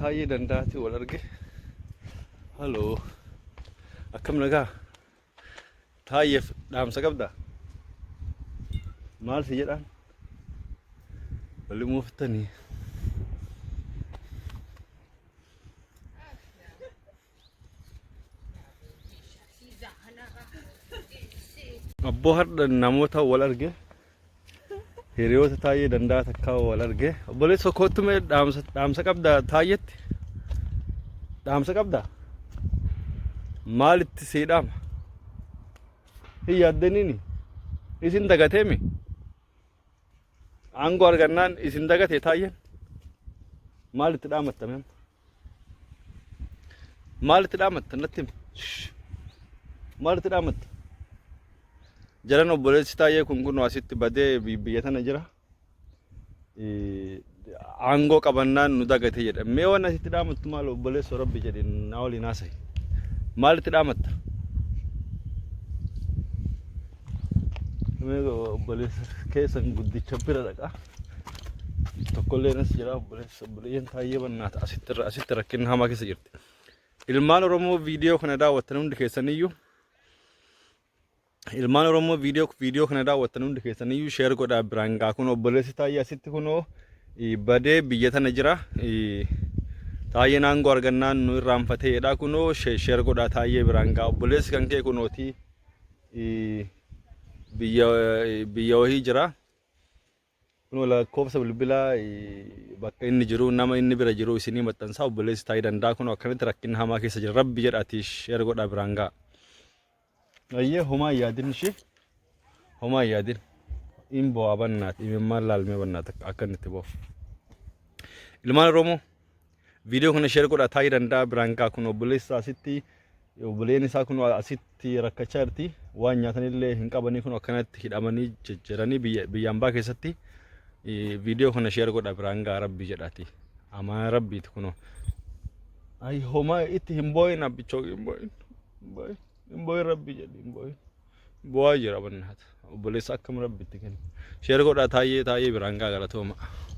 Taayyee Danda'aati wal arge. Haloo. Akkam nagaa? Taayyeef dhaamsa qabdaa? Maal si jedhaan? Wali muuftanii. Abboo har'a namoota wal arge hiriyoota Taayyee Danda'aa takkaa wal arge. Obboleessa kootti mee dhaamsa dhaamsa qabdaa Taayyetti? Dhaamsa qabdaa? Maalitti sii dhaama? Hin yaaddaniini? Isin dagateemi? Aangoo argannaan isin dagate Taayyeen? Maalitti dhaamatta mee? Maalitti dhaamatta natti himi. Maalitti dhaamatta? Jaran obboleessi Taayyee kun kunoo asitti badee biyya tana jira. Aangoo qabannaan nu dagate jedha. Mee waan asitti dhaamattu maal obboleessoo rabbi jedhi na waliin haasa'i. Maalitti dhaamatta? Mee obboleessa keessan guddicha bira dhaqa. Tokkolleen as jira obboleessa obboleeyyan Taayyee bannaata asitti asitti rakkinna hamaa keessa jirti. Ilmaan Oromoo viidiyoo kana daawwattan hundi keessaniyyuu ilmaan Oromoo viidiyoo viidiyoo kana daawwattan hundi keessaniyyuu sheer godhaa biraan gaa kun obboleessi Taayyee asitti kunoo badee biyya tana jira. Taayyeen aangoo argannaan nu irraanfateedha kunoo sheer godhaa Taayyee biraan gaa obboleessi kan kee kunooti biyya biyya wahii jira. Kunoo lakkoofsa bilbilaa bakka inni jiru nama inni bira jiru isinii maxxansaa obboleessi taa'ee danda'a kunoo akkanatti rakkina hamaa keessa jira rabbi jedhaati sheer godhaa biraan ga'a. Ayyee homaa hin yaadin ishee homaa hin yaadin in bo'aa bannaati imimmaan laalmee bannaati akka inni itti bo'u. Ilmaan Oromoo Viidiyoo kana share godhaa taa'ii danda'a biraan gaa kun obboleessi asitti obboleen isaa kun asitti rakkachaa jirti waan nyaatanillee hin qabanii kun akkanatti hidhamanii jijjiiranii biyya biyya ambaa keessatti viidiyoo kana share godhaa biraan gaa rabbi jedhaati amaa rabbiiti kunoo ay homaa itti hin boo'in abbichoo hin boo'in hin boo'in hin boo'in rabbi jedhi hin boo'in bo'aa jira bannaata obboleessa akkam rabbi itti kenna share godhaa taayyee taayyee biraan gaa galatooma.